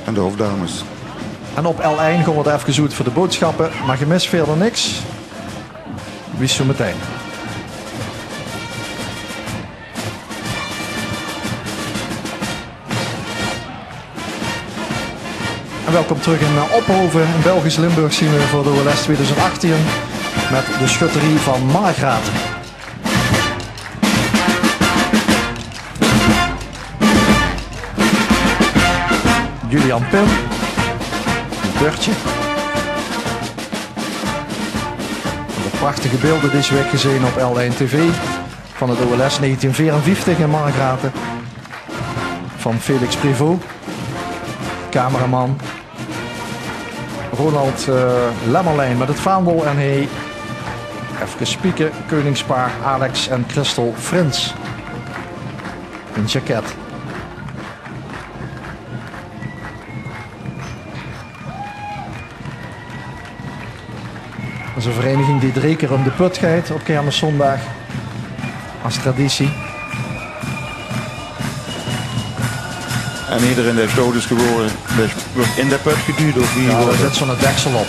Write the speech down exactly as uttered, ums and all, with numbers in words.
En de hofdames. En op L ein gaon v'r 't efkes oet veur de boodsjappe, mer geer mist wiejer niks. Wies zoe metein. En welkom trök in, eh, Ophoven. In Belgisch Limburg zien v'r veur de O L S tweeduizend achttien mit de sjötterie van Margraten. Julian Pim. Bertje. De prachtige beelder dees waek gezeen op L ein T V van 't O L S negentien veerenvieftig in Margraten. Van Felix Privot. Cameraman Ronald, eh, Lemmerlijn mit 't vaandel en hie, efkes spieke, keuningspaar Alex en Christel Frins. In jacket. Dat is 'n vereniging die drie kier um de put geit op Kermiszóndaag. As traditie. En ederein dae sjtout is gewore, dae wuuert in de put gedujd, of wie? Jao, dao zit zoe'n deksel op.